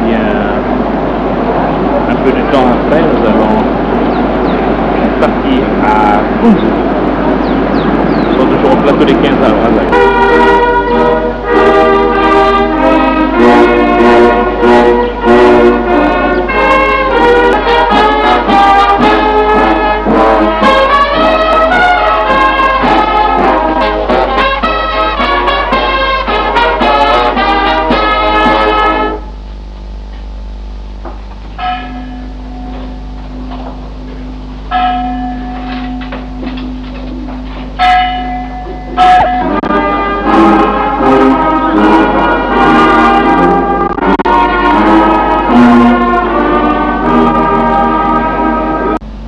Bien, un peu de temps après, nous allons partir à Kunzu. Nous sommes toujours au plateau des 15 à Brazzaville.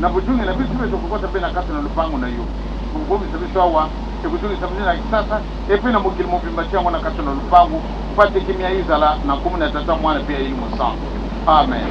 Na bozongi na biso mpe tokokota mpe na kati na lopango na yo. Okokomisa biso awa, ekozongisa biso na Kisasa epe na mokili mobimba. Tia yango na kati na lopango mpo ate kimia ezala na nkombo na Tata, Mwana mpe ya Elimo Santu. Amen.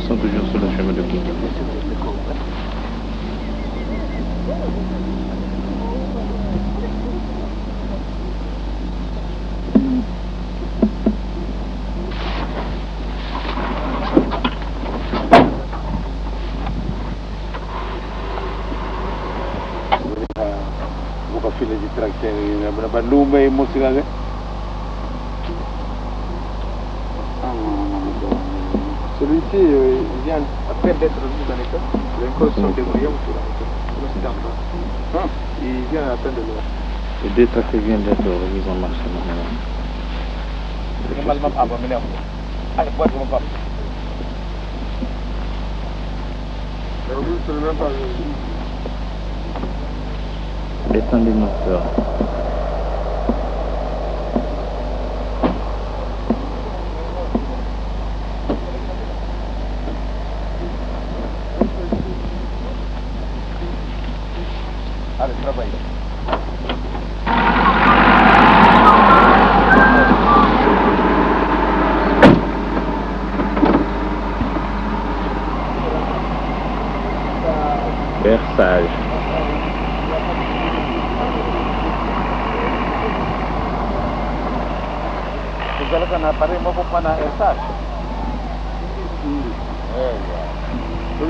Nous sommes toujours sur le chemin de Kindu. Balumba ye mosika. Celui-ci, il vient à peine d'être mis en état. Les encore sont débrouillés pour la moto. C'était en place. Il vient à peine de le. Les deux tracés viennent d'être remis en marche normalement. Éteindre le moteur. Allez, travaille. Versage. Ozalaka na appareil moko mpona hersage. Se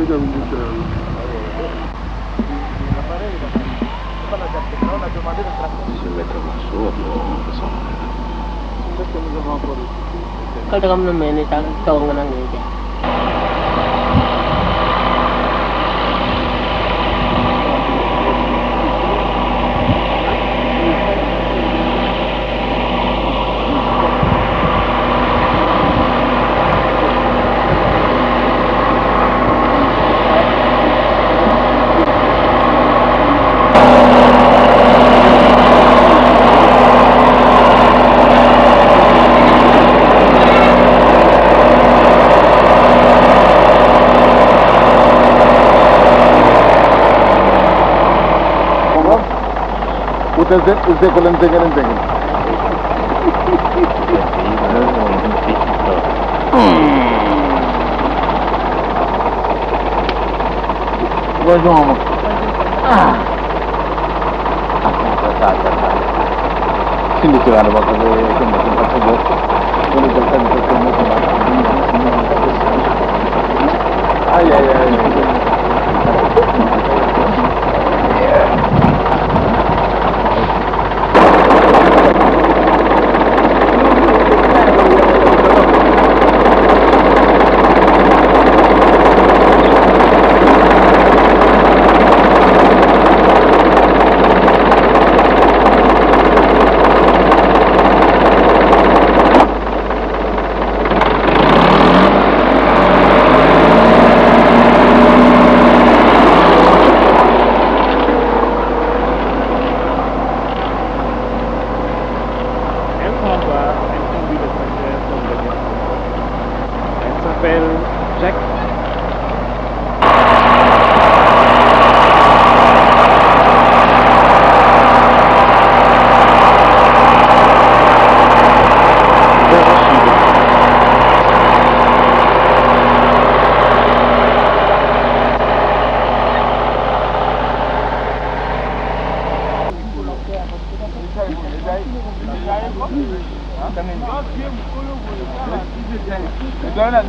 mettre en morceau, après on descend. Kada kam na mene ta tawang na ngeke. Uzekola nzengele nzengele. Une petite Bonjour maman. Ah. Attends, attends, attends. Sindi Aïe aïe aïe. Elle s'en va, elle conduit le tracteur comme le gars. Elle s'appelle Jacques.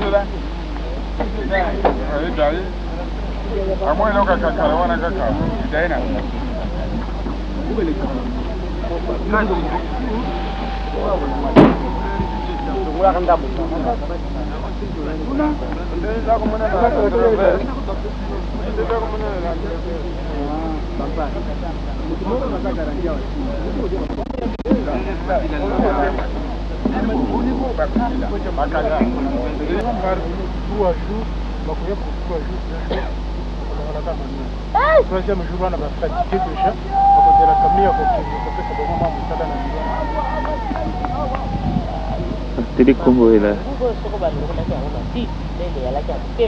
D'arachide. Troisième jour wana bafatigue déjà, bakozela camion ya kokende kopesa bango mwa mosala na nzela. Télécombo est là. Soko balongolaki yango na ti ndenge eyalaki ya moke.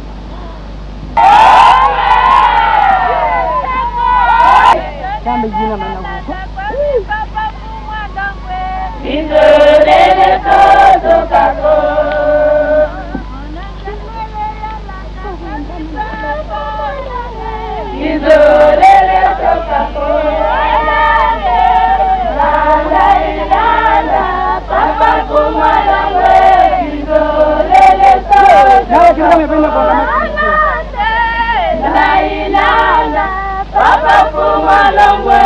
Papa Fumalongwe.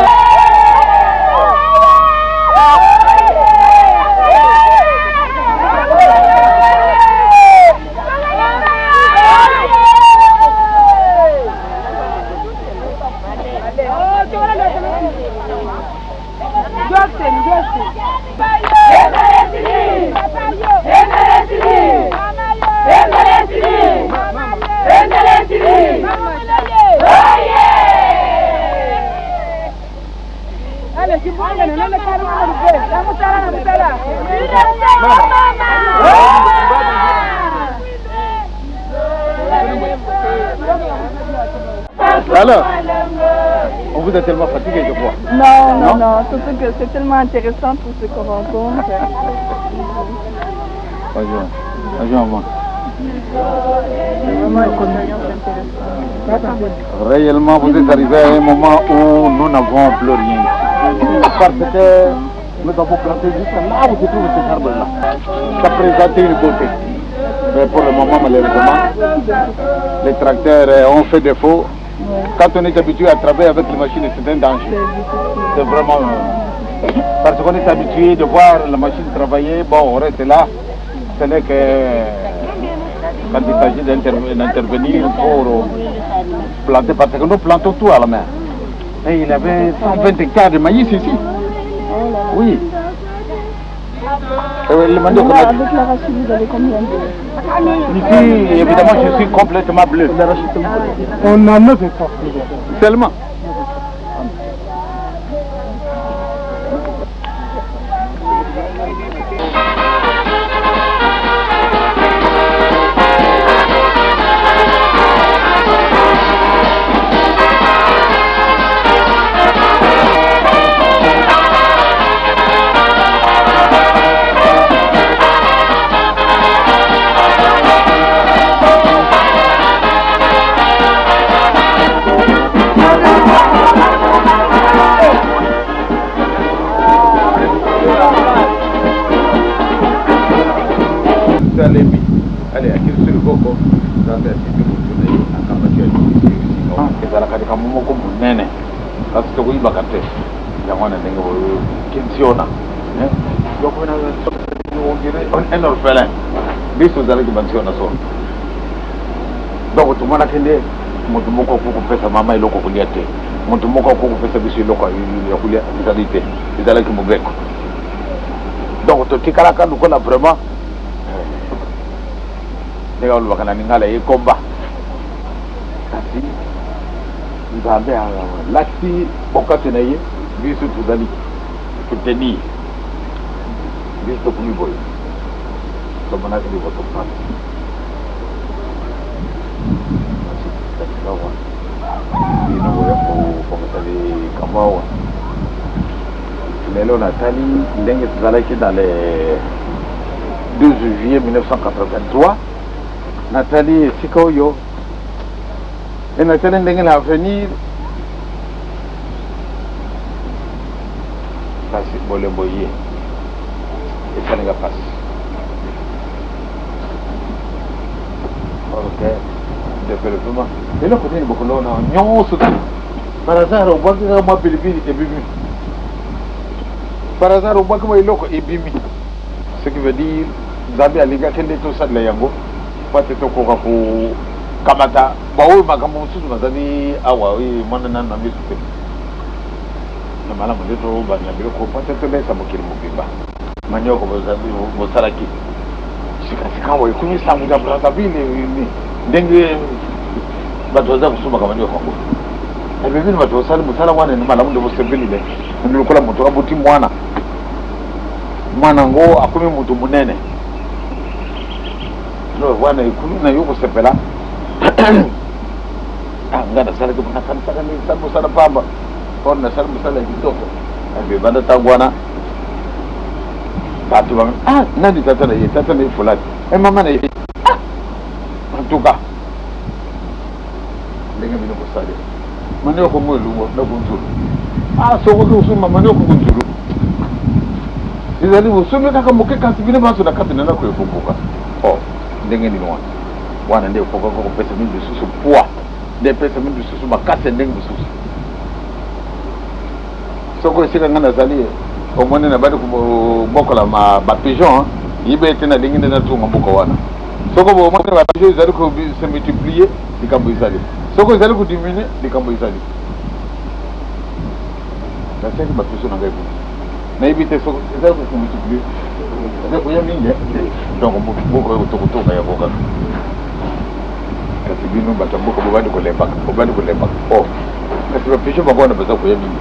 Alors, on vous a tellement fatigué, je crois. Non, non, non, surtout que c'est tellement intéressant tout ce qu'on rencontre. Bonjour. Bonjour, maman. C'est vraiment une expérience intéressante. Réellement, vous êtes arrivé à un moment où nous n'avons plus rien. Parce que nous avons planté juste là où se trouve cet arbre-là. Ça présentait une beauté. Mais pour le moment, malheureusement, les tracteurs ont fait défaut. Quand on est habitué à travailler avec les machines, c'est un danger. C'est vraiment... Parce qu'on est habitué de voir la machine travailler, bon, on reste là. Ce n'est que quand il s'agit d'intervenir pour planter, parce que nous plantons tout à la main. Et il avait 120 hectares de maïs ici. Oui. Le manioc, Là, avec l'arachide, vous avez combien de... Ici, évidemment, je suis complètement bleu. On a 9 hectares. Seulement. Alembi ale akirisi loboko Nzambe atindi moto na ye akamati alingisi yo esika wana. Ezalaka likambo moko monene, kasi tokoyibaka te yango wana ndenge kinsiona un orphelin. Biso ozalaki bansiona solo, donc tomonaki nde moto moko akoki kopesa mama eloko kolia te, moto moko akoki kopesa biso eloko ya kolia ezali te, ezalaki mobeko. Donc totikalaka lokola vraiment ndenge balobaka na lingala ekomba, kasi Nzambe alakisi bokasi na ye, biso tozali kotenir, biso tokomi boye, tomonaki liboso mpasi awa bino boya kobongisa likambo awa. Lelo natali ndenge tozalaki dans le 12 juillet 1983, natali esika oyo e natali ndenge na avenir, kasi bolembo ye esalinga mpasi. Ok, développement eloko nini bokolona nyonso te. Par hasard obwaki kaka mwa pilipili, ebimi. Par hasard obwaki mwa eloko, ebimi. Ce qui veut dire Nzambe alingaki nde tosalela yango po ete tokoka kokamata baoyo makambo mosusu bazali awa oyo emonana nanu na miso te. Na malamu nde tobanda biloko po ete tolesa mokili mobimba. Manioko bosalaki sikasika awa ekomi sango ya Brazzaville, ndenge bato baza kosumbaka manioko yango ebebini, bato basali mosala wana. Ni malamu nde bosepeli le lokola moto aboti mwana, mwana yango akomi moto monene wana ekomi na yo kosepela. Ah, nga nasalaki, nakanisaka nasali mosala pamba, or nasali mosala ya kitoko. Ebanda ntango wana bato ba ah, nani tata na ye? Tata na ye fulani e mama na ye. Ah, en tout cas ndenge bino kosali manioko ngo elongo na kunzulu. Ah, sokoki kosomba manioko kunzulu ezali bosombi kaka moke, kasi bino banso na kati na ndako ekokoka. Oh, ndenge nini wana? Wana nde ekokaka kopesa mingi lisusu poids, nde epesa mingi lisusu makasi ya ndenge mosusu. Soko esika ngai nazali, omoni nabandi kobokola bapigeon, yiba ete nalingi nde natunga mboka wana. Soko bomoni bapigeon ezali kose multiplier, likambo ezali. Soko ezali kodiminue, likambo ezali. Natiaki bapigeon na ngai kuna, nayebi te soko ezali kose multiplier, ezali koya mingi. Donc mboka tokotoka yango kaka, kasi bino bato ya mboka bobandi kolembaka, bobandi kolembaka. Oh, kasi bapigeon bango wana baza koya mingi.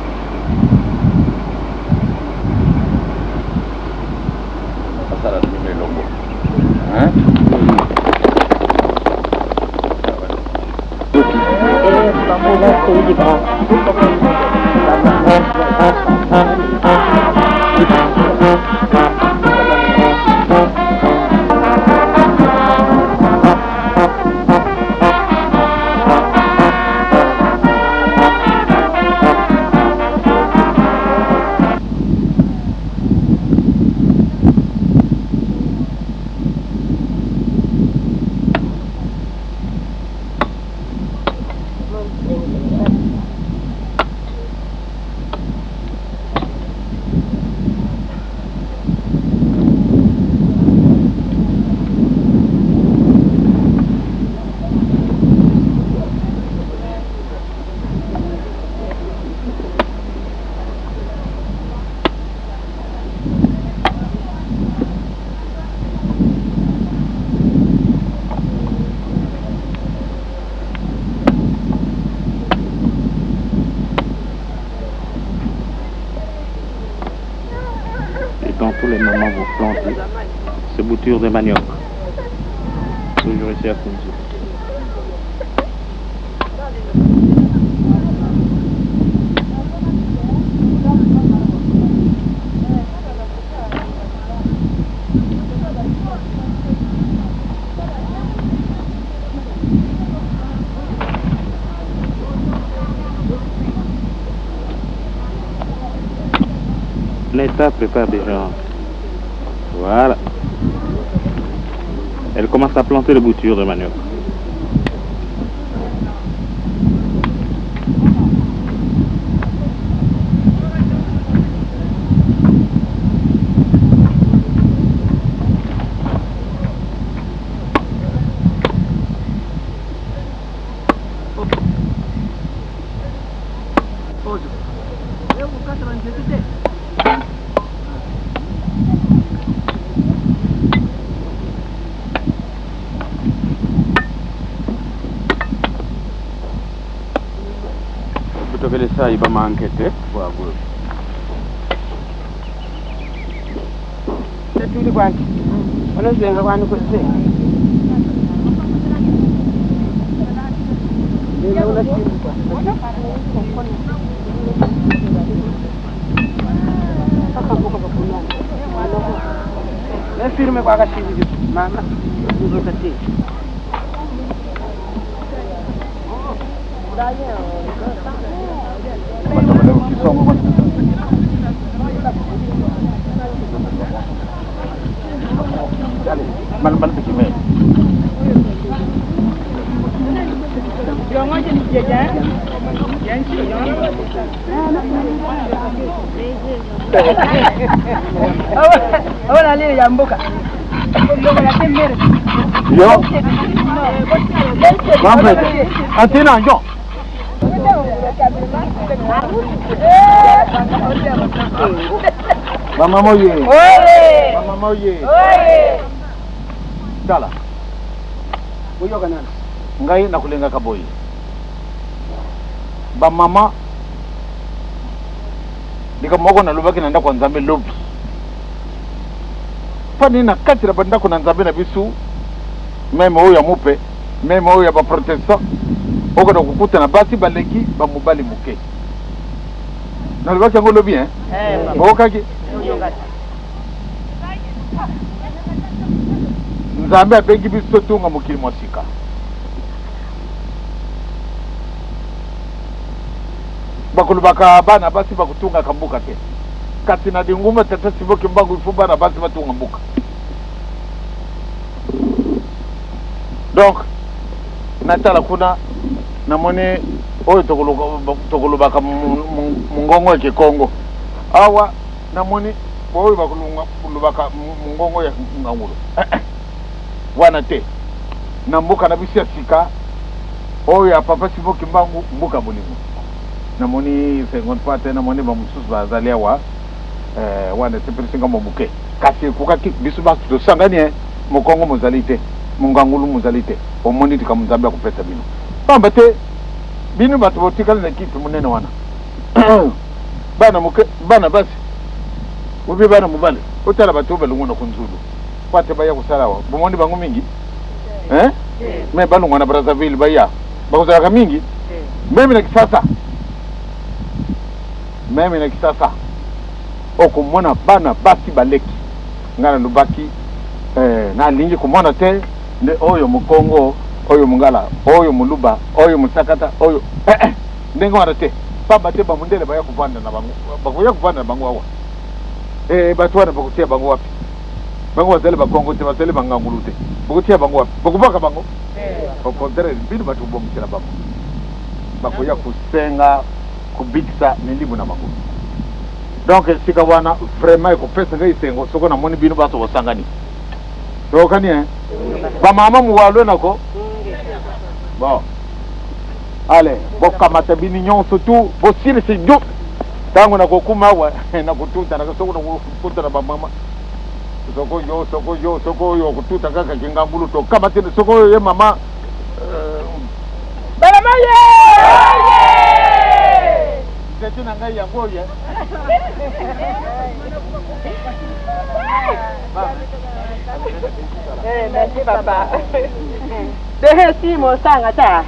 Basala na bino elongo. Hein? Celui du grand. Et dans tous les moments, vous plantez ces boutures de manioc. Toujours ici à Kounzou. Neta prépare déjà. Voilà. Elle commence à planter les boutures de manioc. Butokele sai ba mankete wa go. Tuli kwanti. Onozenga kwani kwese. Ne firme kwa kashibu mama. Nzokati. Yo. Antina yo. Mama moye. Mama moye. Tala. Ngai nakulengaka boye. Bamama likambo moko nalobaki na ndako ya Nzambe lobi. Mpo nini na kati na bandako na Nzambe na biso, meme oyo ya mupe, meme oyo ya baprotestant, okenda kokutana basi baleki bamobali moke. Nalobaki yango lobi, hein? Boyokaki? Nzambe abengi biso totunga mokili mwa sika. Bakolobaka bana basi bakotungaka mboka te. Kasi na lingomba tata Simon Kimbangu il faut bana basi batunga mboka. Donc natala kuna namoni oyo tokolobaka mongongo ya Kikongo. Awa namoni oyo bakolobaka mongongo ya Ngangulu. Wana te. Na mboka na biso ya sika oyo ya papa Simon Kimbangu, mboka bolingo. Namoni 53 te, namoni bamosusu bazali awa wana esepelisi nga moke. Kasi ekokaki biso bato tosangani, mokongo mozali te, mongangulu mozali te. Omoni likambo Nzambe akopesa bino. Pamba te bino bato botikali na kiti monene wana, bana moke, bana basi obi bana mobali, otala bato oyo balongwa na Kunzulu po ate baya kosala awa. Bomoni bango mingi, hein? Mais balongwa na Brazzaville baya, bakozalaka mingi. Meme na Kisasa, meme na Kisasa okomona bana basi baleki. Ngai nalobaki eh, nalingi komona te nde oyo mokongo, oyo mongala, oyo moluba, oyo mosakata, oyo eh, eh, ndenge wana te. Pamba te bamundele baya kovanda na bango, bakoya kovanda na bango awa. Eh, bato wana bakotia bango wapi? Bango bazali bakongo te, bazali bangangulu te, bokotia bango wapi? Bokobwaka bango? Au contraire, bino bato kobongisela bango, bakoya kosenga kobikisa milimo na bango. Donc esika wana vraiment ekopesa ngai esengo soko namoni bino bato bosangani. Toyokani hein? Bamama muwalwe nako bon ale bokamata bino nyonso tu bosilisi ju ntango nakokuma awa nakotuta soko nakokuta na bamama soko yo soko yo soko oyo okotuta kaka kingangulu tokamate soko oyo ye mama Bana ye! Nzete na ngai yango oyo. Eh, merci papa. De si mosanga ta.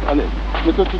Allez, mets-toi tout